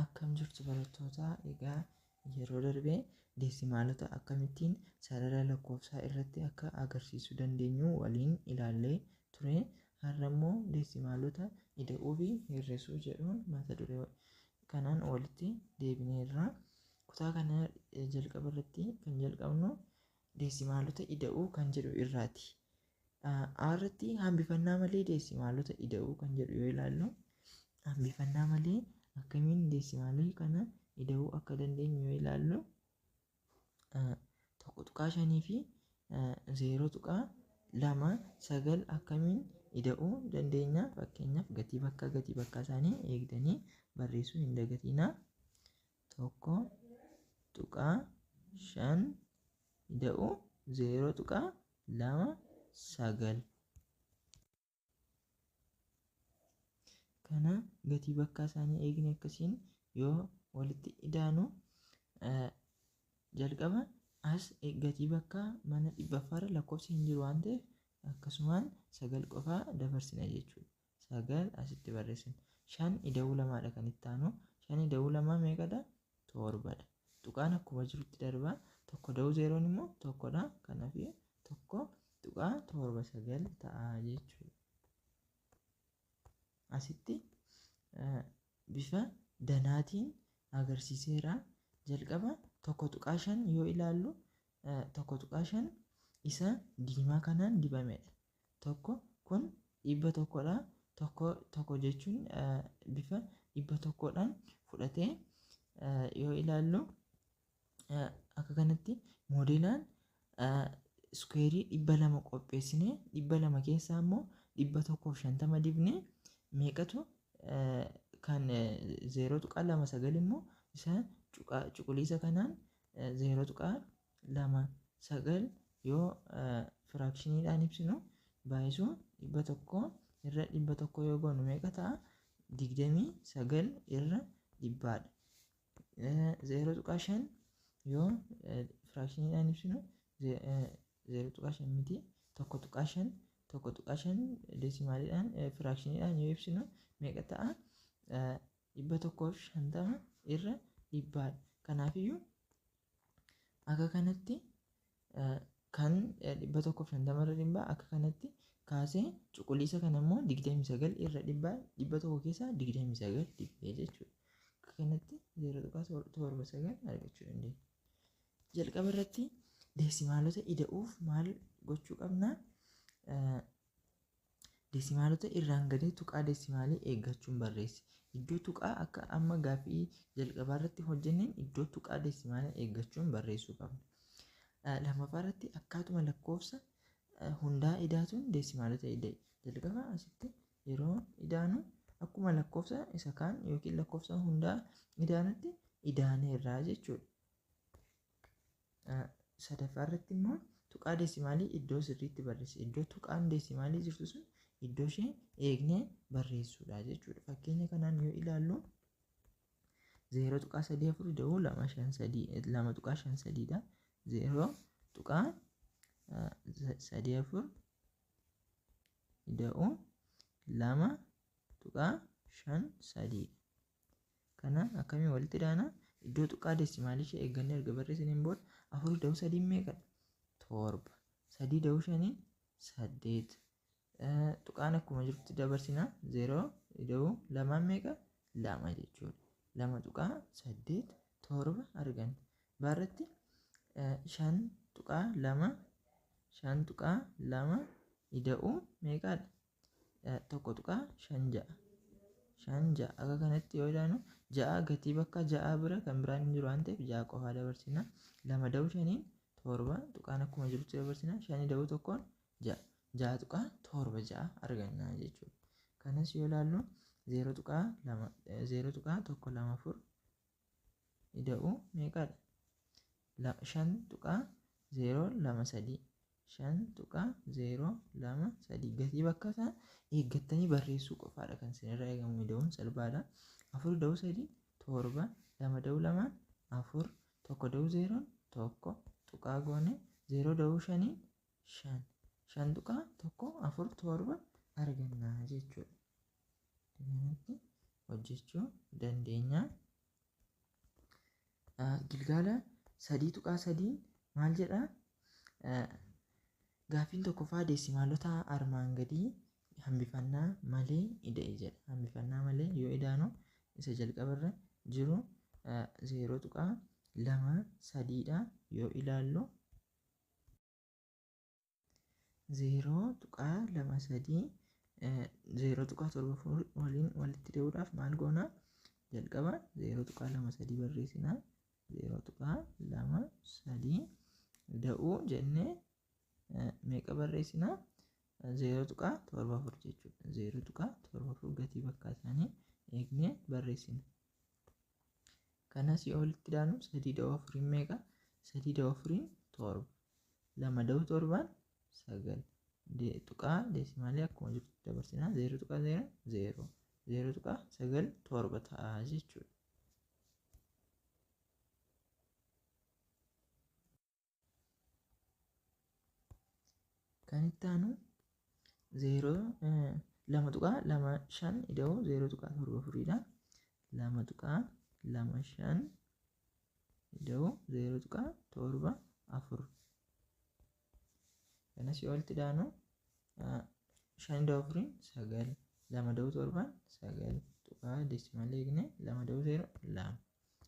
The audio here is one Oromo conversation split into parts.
Akkam jirtu barattoota? Egaa yeroo darbe deesimaalota akkamittiin sarara lakkoofsaa irratti akka agarsiisuu dandeenyu waliin ilaallee ture. Har'a immoo deesimaalota ida'uu fi hir'isuu jedhuun mata duree kanaan walitti deebineerra. Kutaa kana jalqaba irratti kan jalqabnu deesimaalota ida'uu kan jedhu irraati. A irratti hambifannaa malee deesimaalota ida'uu kan jedhu yoo ilaallu, hambifannaa malee akkamiin deesimaalii kana ida'uu akka dandeenyu yoo ilaallu, 1.5 fi 0.29 akkamiin ida'uu dandeenya? Fakkeenyaaf gatii bakka isaanii eegdanii barreessuu hin dagatinaa. 1.5 ida'uu 0.29. Kana gatii bakkaa isaanii eegne akkasiin yoo walitti idaanu, jalqaba as gatii bakkaa mana dhibbaffaarra lakkoofsi hin jiru waan ta'eef akkasumaan 9 qofaa dabarsina jechuudha. 9 asitti barreessina. 5 ida'uu lamaadha kan itti aanu. 5 ida'uu lamaa meeqadha? Torbadha. Tuqaan akkuma jirutti darba. 1 ida'uu zeeroon immoo tokkodha. Kanaaf 1.79 ta'a jechuudha. Asitti bifa danaatiin agarsiiseera. Jalqaba 1.5 yoo ilaallu, 1.5 isa diimaa kanaan dibamedha. Tokko kun dhibba tokkodha. Tokko tokko jechuun bifa dhibba tokkodhaan fudhatee yoo ilaallu, akka kanatti moodelaan iskuweerii 200 qopheessinee 200 keessaa immoo 150 dibnee meeqatu kan 0.29 immoo isa cuquliisa kanaan 0.29 yoo firaakshiniidhaan ibsinu, baay'isuu 100 irra 100 yoo goonu meeqa ta'a? 29 irra dhibbaadha. 0.5 yoo firaakshiniidhaan ibsinu, 0.5 miti, 1.5, 1.5 deesimaaliidhaan firaakshiniidhaan yoo ibsinu meeqa ta'a? 150 irra dhibbaadha. Kanaafiyyuu akka kanatti kan 150 irra dhibbaa akka kanatti kaasee, cuquliisa kana immoo 29 irra dhibbaa, 100 keessaa 29 dhibbee jechuudha. Akka kanatti 0.79 argachuu dandeenya. Jalqaba irratti deesimaalota ida'uuf maal gochuu qabna? Deesimaalota irraan gadee tuqaa deesimaalii eeggachuun barreessi. Iddoo tuqaa akka amma gaaffii jalqabaa irratti hojjenneen iddoo tuqaa deesimaalii eeggachuun barreessuu qabna. Lammaffaa irratti akkaatuma lakkoofsa hundaa idaatuun deesimaalota ida'i. Jalqaba asitti yeroo idaanu akkuma lakkoofsa isa kaan yookiin lakkoofsa hundaa idaanutti idaaneerraa jechuudha. Sadaffaa irratti immoo tuqaa deesimaalii iddoo sirriitti barreessi. Iddoo tuqaan deesimaalii jirtu sun iddoo ishee eegnee barreessuudha jechuudha. Fakkeenya kanaan yoo ilaallu, 0.34 ida'uu 253, 2.53 dha. 0.34 ida'uu 2.53. Kana akkamiin walitti idaana? Iddoo tuqaa deesimaalii ishee eeggannee erga barreessineen booda, 4 ida'uu sadiin meeqadha? Torba. 3 ida'uu shaniin 8. Tuqaan akkuma jirutti dabarsina. 0 ida'uu lamaan meeqa? 2 jechuudha. 2.87 arganna. Baarratti 5.2, 5.2 ida'uu meeqadha? 1.56. 5 6 akka kanatti yoo ilaallu, 6 gatii bakka 6 bira kan biraan hin jiru waan ta'eef 6 qofaa dabarsina. 2 ida'uu shaniin 7, tuqaan akkuma jirutti dabarsina. 5 ida'uu tokkoon 6, 6.76 arganna jechuudha. Kanas yoo ilaallu, 0.2, 0.124 ida'uu meeqadha? 5.023, 5.023. Gatii bakka isaa eeggattanii barreessuu qofaadha kan isinirraa eegamu, ida'uun salphaadha. 4 ida'uu 3 7, 2 ida'uu 2 4, 1 ida'uu 0 1, tuqaa goone 0 ida'uu 5 5, 5.147 arganna jechuudha. Kanatti hojjechuu dandeenya. Gilgaala 3.3 maal jedha? Gaaffiin tokkoffaa deesimaalota armaan gadii hambifannaa malee ida'e jedha. Hambifannaa malee yoo idaanu isa jalqabarra jiru 0.23 dha yoo ilaallu 0.23 0.74 waliin walitti ida'uudhaaf maal goona? Jalqaba 0.23 barreessina. 0.23 ida'uu jennee meeqa barreessina? 0.74 jechuudha. 0.74 gatii bakka isaanii eegnee barreessina. Kanas yoo walitti idaanu 3 ida'uu 4 meeqa? 3 ida'uu 4 7. 2 ida'uu 7 9. Tuqaa deesimaalii akkuma jirtu dabarsina. 0.0 0 0.97 ta'a jechuudha. Kan itti aanu 0 2.25 ida'uu 0.74 dha. 2.25 ida'uu 0.74. Kanas yoo walitti idaanu 5 ida'uu 4 9, 2 ida'uu 7 9, tuqaa deesimaalii eegne 2 ida'uu 0 2,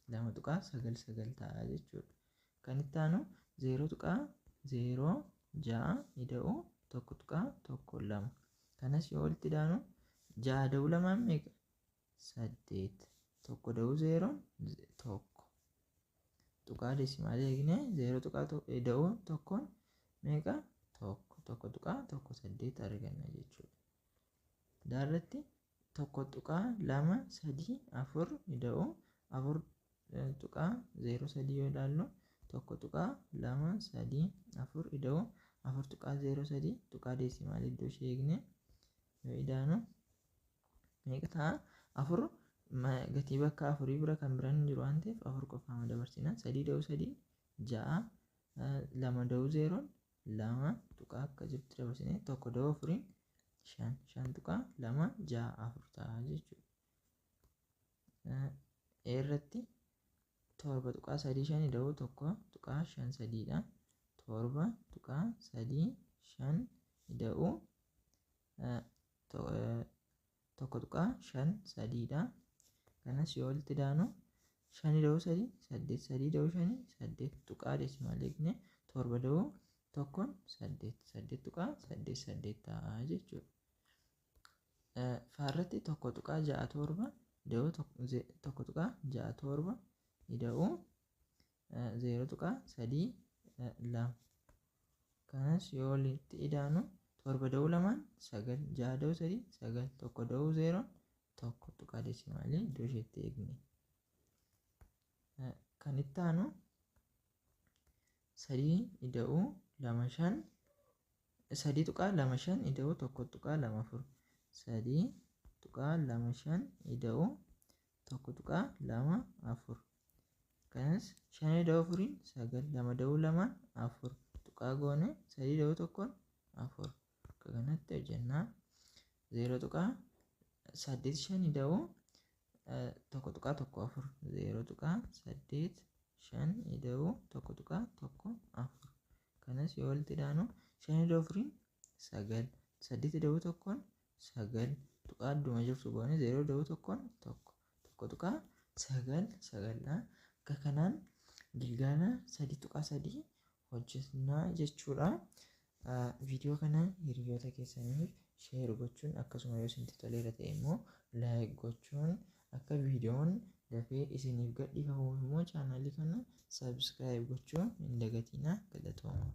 2.99 ta'a jechuudha. Kan itti aanu 0.06 ida'uu 1.12. Kanas yoo walitti idaanu 6 ida'uu 2 meeqa? 8. 1 ida'uu 0 1. Tuqaa deesimaalii eegne 0 ida'uu 1 meeqa? 1. 1.18 arganna jechuudha. Daarratti 1.234 ida'uu 4.03 yoo ilaallu 1.234 ida'uu 4.03 tuqaa deesimaalii iddoo ishee eegne yoo idaanu meeqa ta'a? 4 gatii bakka afurii bira kan biraan hin jiru waan ta'eef 4 qofaama dabarsina. 3 ida'uu 3 6, 2 ida'uu 0 2, tuqaa akka jirtu dabarsine 1 ida'uu 4 5, 5.264 ta'a jechuudha. Irratti 7.35 ida'uu 1.53 dha. 7.35 ida'uu 1.53 dha. Kanas yoo walitti idaanu 5 ida'uu 3 8, 3 ida'uu 5 8, tuqaa deesimaalii eegne 7 ida'uu 1 8, 8.88 ta'a jechuudha. Faarratti 1.67 ida'uu 1.67 ida'uu 0.32. Kanas yoo walitti idaanu 7 ida'uu 2 9, 6 ida'uu 3 9, 1 ida'uu 0 1, tuqaa deesimaalii iddoo isheetti eegne. Kan itti aanu 3 ida'uu 2 5, 3.25 ida'uu 1.24, 3.25 ida'uu 1.24. Kanas 5 ida'uu 4 9, 2 ida'uu 2 4, tuqaa goone 3 ida'uu 1 4. Akka kanatti hojjennaa. 0.85 ida'uu 1.14, 0.85 ida'uu 1.14. Kanas yoo walitti idaanu 5 ida'uu 4 9, 8 ida'uu 1 9, tuqaa adduma jirtu goone 0 ida'uu 1 1, 1.99 dha. Akka kanaan gilgaala 3.3 hojjennaa jechuudha. Viidiyoo kana hiriyoota keessaniif share gochuun akkasuma yoo isinitti toleera ta'e immoo like gochuun akka viidiyoon dafee isiniif gadhiifamuuf immoo chaanaalii kana subscribe gochuu hin dagatinaa. Galatooma.